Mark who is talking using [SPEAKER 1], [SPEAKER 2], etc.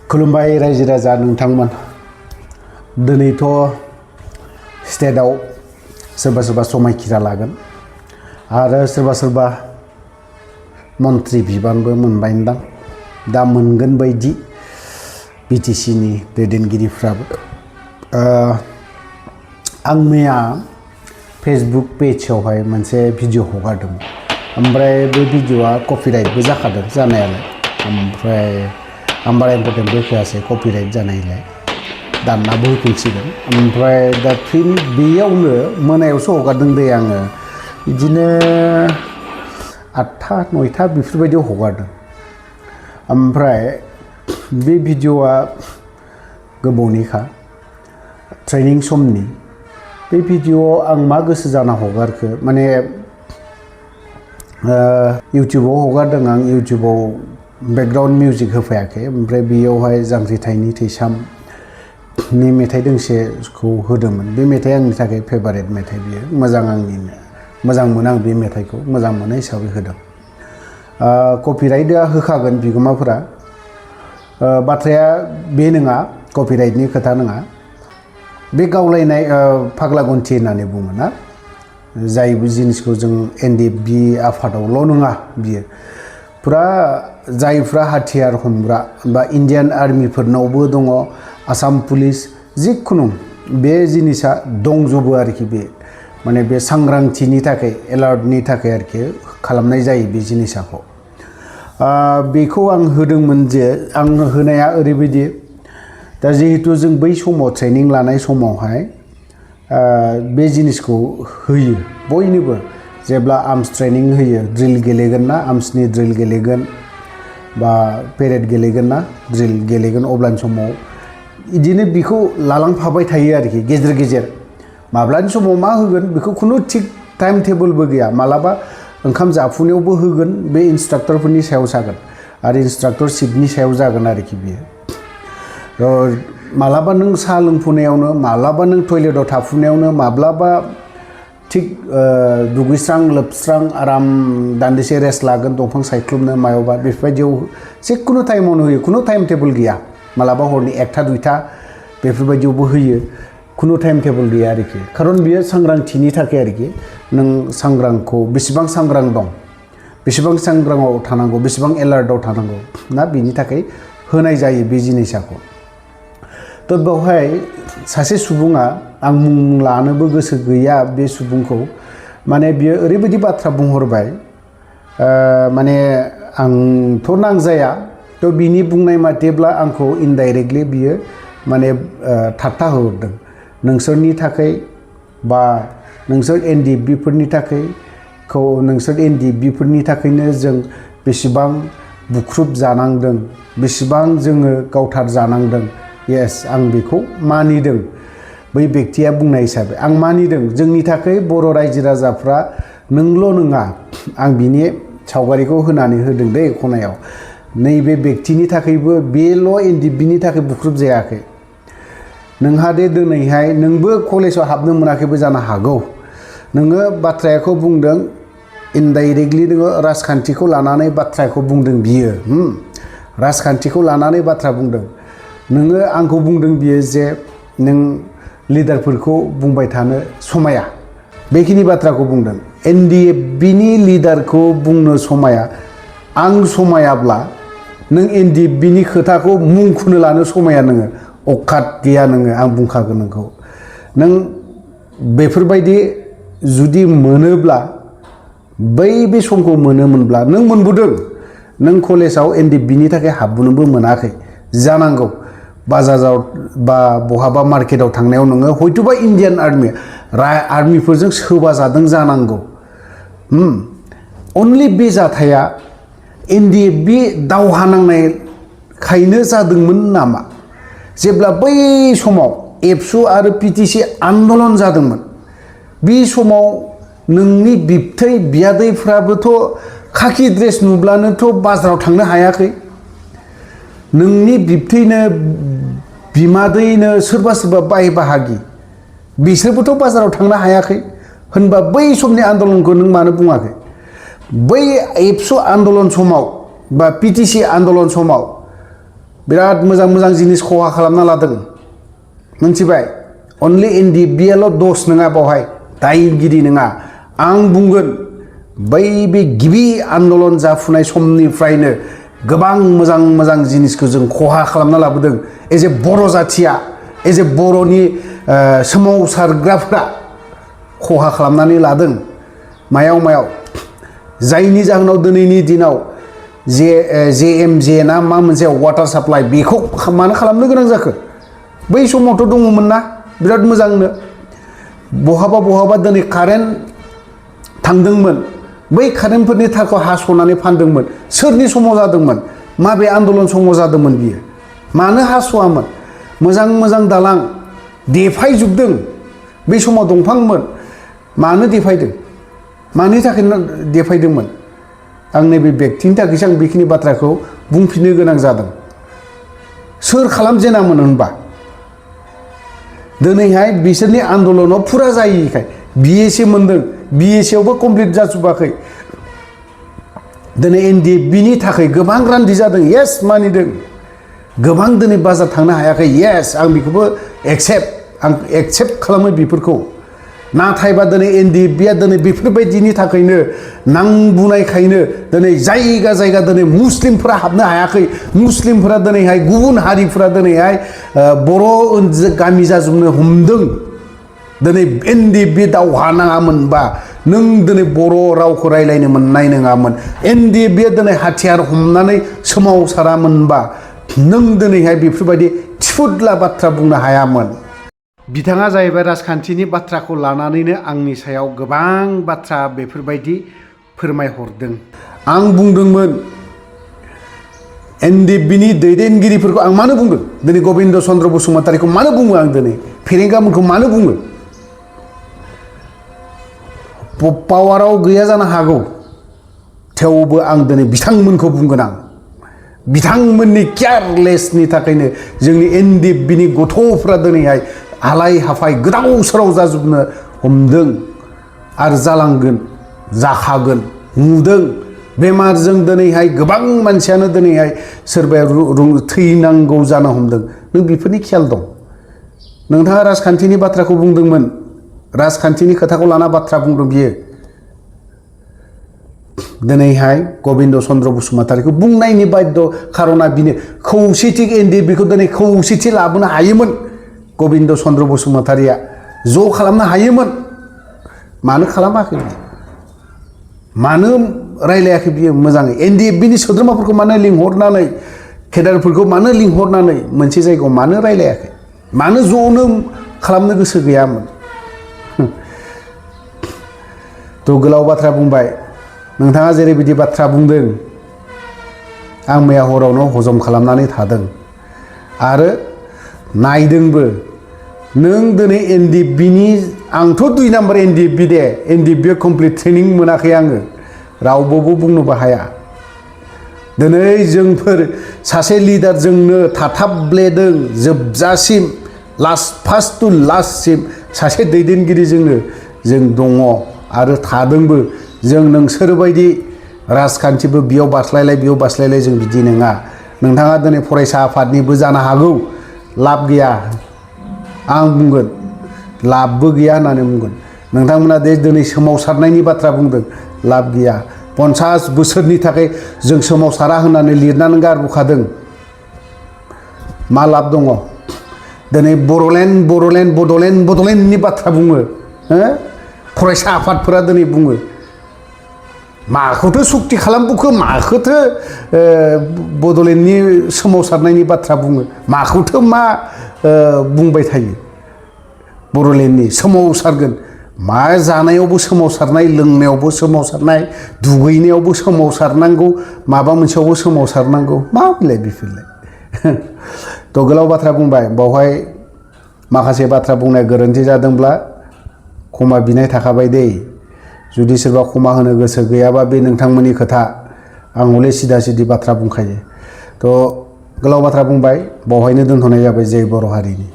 [SPEAKER 1] खुलुमबाय रायजो राजा नोंथांमोन दिनैथ' स्टेटआव सोरबा सोरबा समायखिरा लागोन आरो सोरबा सोरबा मन्त्रि बिबानबो मोनबायदां दा मोनगोन बायदि बिटिसि नि दैदेनगिरिफ्राबो आं मैया फेसबुक पेजआवहाय मोनसे भिडिअ हगारदोंमोन ओमफ्राय बे भिडिअआ कपिराइटबो जाखादों जानायालाय ओमफ्राय आं बारा इम्पर्टेन्टबो होआसै कपिराइट जानायलाय दाननाबो होफिनसिगोन ओमफ्राय दा फिन बेयावनो मोनायावसो हगारदों दे आङो बिदिनो 8टा 9टा बेफोरबायदियाव हगारदों ओमफ्राय बे भिडिअआ गोबावनिखा ट्रेनिं समनि बे भिडिअआव आं मा गोसो जाना हगारखो माने इउट्युबाव हगारदों आं इउट्युबाव बेकग्राउन्ड मिउजिक होफायाखै ओमफ्राय बेयावहाय जांख्रिथायनि थैसामनि मेथाइ दोंसेखौ होदोंमोन बे मेथाइआ आंनि थाखाय फेभारेट मेथाइ बियो मोजां मोनो आं बे मेथाइखौ मोजां मोनो हिसाबै होदों कपिराइटआ होखागोन बिगोमाफोरा बाथ्राया बे नङा कपिराइटनि खोथा नङा बे गावलायनाय फाग्ला गन्थि होननानै बुङो ना जाय जिनिसखौ जों एनडिएफबि आफादावल' नङा बियो फुरा जायफ्रा हाथियार हमग्रा बा इन्डियान आर्मिफोरनावबो दङ आसाम पुलिस जिखुनु बे जिनिसा दंजोबो आरोखि बे माने बे सांग्रांथिनि थाखाय एलार्टनि थाखाय आरोखि खालामनाय जायो बे जिनिसखौ बेखौ आं होदोंमोन जे आं होनाया ओरैबायदि दा जिहेतु जों बै समाव ट्रेनिं लानाय समावहाय बे जिनिसखौ होयो बयनोबो जेब्ला आर्म्स ट्रेनिं होयो ड्रिल गेलेगोन ना आर्म्सनि ड्रिल गेलेगोन बा पेरेड गेलेगोन ना ड्रिल गेलेगोन अब्लानि समाव बिदिनो बेखौ लालांफाबाय थायो आरोखि गेजेर गेजेर माब्लानि समाव मा होगोन बेखौ खुनु थिग टाइम टेबोलबो गैया मालाबा ओंखाम जाफुनायावबो होगोन बे इन्सट्राक्टरफोरनि सायाव जागोन आरो इन्सट्राक्टरशिपनि सायाव जागोन आरोखि बियो मालाबा नों साहा लोंफुनायावनो मालाबा नों टयलेटआव थाफुनायावनो माब्लाबा थिग दुगैस्रां लोबस्रां आराम दान्दिसे रेस्ट लागोन दंफां सायख्लुमनो मायावबा बेफोरबायदियाव जिखुनु टाइमावनो होयो खुनु टाइम टेबोल गैया मालाबा हरनि 1टा 2टा बेफोरबायदियावबो होयो खुनु टाइम टेबोल गैया आरोखि खारन बियो सांग्रांथिनि थाखाय आरोखि नों सांग्रांखौ बेसेबां सांग्रां दं बेसेबां सांग्राङाव थानांगौ बेसेबां एलार्टआव थानांगौ ना बिनि थाखाय होनाय जायो बे जिनिसखौ थ' बेवहाय सासे सुबुङा आं मुं लानोबो गोसो गैया बे सुबुंखौ माने बियो ओरैबायदि बाथ्रा बुंहरबाय माने आंथ' नांजाया थ' बिनि बुंनाय मथेब्ला आंखौ इनडाइरेक्टलि बियो माने ठाट्टा होहरदों नोंसोरनि थाखाय बा नोंसोर एनडिएफबिफोरनि थाखाय नोंसोर एनडिएफबिफोरनि थाखायनो जों बेसेबां बुख्रुब जानांदों बेसेबां जोङो गावथार जानांदों येस आं बेखौ मानिदों बै बेक्तिया बुंनाय हिसाबै आं मानिदों जोंनि थाखाय बर' रायजो राजाफ्रा नोंल' नङा आं बिनि सावगारिखौ होनानै होदों दे खनायाव नैबे बेक्तिनि थाखायबो बेल' एनडिएफबिनि थाखाय बुख्रुब जायाखै नोंहा दे दिनैहाय नोंबो कलेजाव हाबनो मोनाखैबो जानो हागौ नोङो बाथ्राखौ बुंदों इनडाइरेक्टलि नोङो राजखान्थिखौ लानानै बाथ्राखौ बुंदों बियो राजखान्थिखौ लानानै बाथ्रा बुंदों नोङो आंखौ बुंदों बियो जे नों लिडारफोरखौ बुंबाय थानो समाया बेखिनि बाथ्राखौ बुंदों एनडिएफबिनि लिडारखौ बुंनो समाया आं समायाब्ला नों एनडिएफबिनि खोथाखौ मुंखौनो लानो समाया नोङो अकात गैया नोङो आं बुंखागोन नोंखौ नों बेफोरबायदि जुदि मोनोब्ला बे समखौ मोनोमोनब्ला नों मोनबोदों नों कलेजाव एनडिएफबिनि थाखाय हाबबोनोबो मोनाखै जानांगौ बाजाराव बा बहाबा मार्केटाव थांनायाव नोङो हयथ'बा इन्डियान आर्मिफोरजों सोबाजादों जानांगौ अनलि बे जाथाया एनडिएफबि दावहा नांनायखायनो जादोंमोन नामा जेब्ला बै समाव एबसु आरो पिटिसि आन्दलन जादोंमोन बे समाव नोंनि बिबथै बियादैफ्राबोथ' खाखि ड्रेस नुब्लानोथ' बाजाराव थांनो हायाखै नोंनि बिबथैनो बिमादैनो सोरबा सोरबा बाय बाहागि बिसोरबोथ' बाजाराव थांनो हायाखै होनबा बै समनि आन्दलनखौ नों मानो बुङाखै बै एबसु आन्दलन समाव बा पिटिसि आन्दलन समाव बिराद मोजां मोजां जिनिस खहा खालामना लादों मोनथिबाय अनलि NDBL दस नङा बावहाय दायगिरि नङा आं बुंगोन बै बे गिबि आन्दलन जाफुनाय समनिफ्रायनो गोबां मोजां मोजां जिनिसखौ जों खहा खालामना लाबोदों एज ए बर' जाथिया एज ए बर'नि सोमावसारग्राफोरा खहा खालामनानै लादों मायाव जायनि जाहोनाव दिनैनि दिनाव JMJ ना मा मोनसे वाटार साप्लाइ बेखौ मानो खालामनो गोनां जाखो बै समावथ' दङमोन ना बिराद मोजांनो बहाबा दिनै कारेन्ट थांदोंमोन बै कारेन्टफोरनि थारखौ हास'नानै फानदोंमोन सोरनि समाव जादोंमोन माबे आन्दलन समाव जादोंमोन बियो मानो हास'आमोन मोजां दालां देफायजोबदों बै समाव दंफांमोन मानो देफायदों मानि थाखाय देफायदोंमोन आं नैबे व्यक्तिनि थाखायसो आं बेखिनि बाथ्राखौ बुंफिननो गोनां जादों सोर खालामजेनामोन होनबा दिनैहाय बिसोरनि आन्दलनाव फुरा जायिखाय BSc मोनदों BSc आवबो कमप्लिट जाजोबाखै दिनै NDBनि थाखाय गोबां रान्दि जादों येस मानिदों गोबां दिनै बाजार थांनो हायाखै येस आं बेखौबो एक्सेप्ट खालामो बेफोरखौ नाथायबा दिनै NDBआ दिनै बेफोरबायदिनि थाखायनो नांबुनायखायनो दिनै जायगा दिनै मुस्लिमफोरा हाबनो हायाखै मुस्लिमफोरा दिनैहाय गुबुन हारिफोरा दिनैहाय बर' गामि जाजोबनो हमदों दिनै NDB दावहा नाङामोनबा नों दिनै बर' रावखौ रायलायनो मोननाय नङामोन NDBआ दिनै हाथियार हमनानै सोमावसारामोनबा नों दिनैहाय बेफोरबायदि थिफुदला बाथ्रा बुंनो हायामोन बिथाङा जाहैबाय राजखान्थिनि बाथ्राखौ लानानैनो आंनि सायाव गोबां बाथ्रा बेफोरबायदि फोरमायहरदों आं बुंदोंमोन NDBनि दैदेनगिरिफोरखौ आं मानो बुंदों दिनै गबिन्द चन्द्र बसुमतारीखौ मानो बुङो आं दिनै फेरेंगामोनखौ मानो बुङो पावाराव गैया जानो हागौ थेवबो आं दिनै बिथांमोनखौ बुंगोन आं बिथांमोननि केयारलेसनि थाखायनो जोंनि NDBनि गथ'फ्रा दिनैहाय आलाय हाफाय गोदाव सोराव जाजोबनो हमदों आरो जालांगोन जाखागोन नुदों बेमारजों दिनैहाय गोबां मानसियानो दिनैहाय सोरबाया थैनांगौ जानो हमदों नों बेफोरनि खेयाल दं नोंथाङा राजखान्थिनि बाथ्राखौ बुंदोंमोन राजखान्थिनि खोथाखौ लाना बाथ्रा बुंदों बियो दिनैहाय गबिन्द चन्द्र बसुमतारीखौ बुंनायनि बाध्य खारना बिनो खौसेथि NDBखौ दिनै खौसेथि लाबोनो हायोमोन गबिन्द चन्द्र बसुमतारीया ज' खालामनो हायोमोन मानो खालामाखै मानो रायलायाखै बियो मोजाङै NDBनि सोद्रोमाफोरखौ मानो लिंहरनानै केडारफोरखौ मानो लिंहरनानै मोनसे जायगायाव मानो रायलायाखै मानो ज'नो खालामनो गोसो गैयामोन थ' गोलाव बाथ्रा बुंबाय नोंथाङा जेरैबायदि बाथ्रा बुंदों आं मैया हरावनो हजम खालामनानै थादों आरो नायदोंबो नों दिनै NDBनि आंथ' 2 नाम्बार NDB दे NDBआ कमप्लिट ट्रेनिं मोनाखै आङो रावबो बुंनोबो हाया दिनै जोंफोर सासे लिडारजोंनो थाथाबलेदों जोबजासिम फार्स्ट टु लास्टसिम सासे दैदेनगिरिजोंनो जों दङ आरो थादोंबो जों नोंसोरबायदि राजखान्थिबो बेयाव बास्लायलाय जों बिदि नङा नोंथाङा दिनै फरायसा आफादनिबो जानो हागौ लाब गैया आं बुंगोन लाबबो गैया होननानै बुंगोन नोंथांमोना दिनै सोमावसारनायनि बाथ्रा बुंदों लाब गैया 50 बोसोरनि थाखाय जों सोमावसारा होननानै लिरनानै गारबोखादों मा लाब दङ दिनै बड'लेण्डनि बाथ्रा बुङो फरायसा आफादफोरा दिनै बुङो माखौथो सुक्ति खालामबोखो माखौथो बड'लेण्डनि सोमावसारनायनि बाथ्रा बुङो माखौथो मा बुंबाय थायो बड'लेण्डनि सोमावसारगोन मा जानायावबो सोमावसारनाय लोंनायावबो सोमावसारनाय दुगैनायावबो सोमावसारनांगौ माबा मोनसेयावबो सोमावसारनांगौ मा बिलाय बेफोरलाय थ' गोलाव बाथ्रा बुंबाय बावहाय माखासे बाथ्रा बुंनाय गोरोन्थि जादोंब्ला क्षमा बिनाय थाखाबाय दै जुदि सोरबा क्षमा होनो गोसो गैयाबा बे नोंथांमोननि खोथा आं हले सिदा सिदि बाथ्रा बुंखायो थ' गोलाव बाथ्रा बुंबाय बावहायनो दोनथ'नाय जाबाय जय बर' हारिनि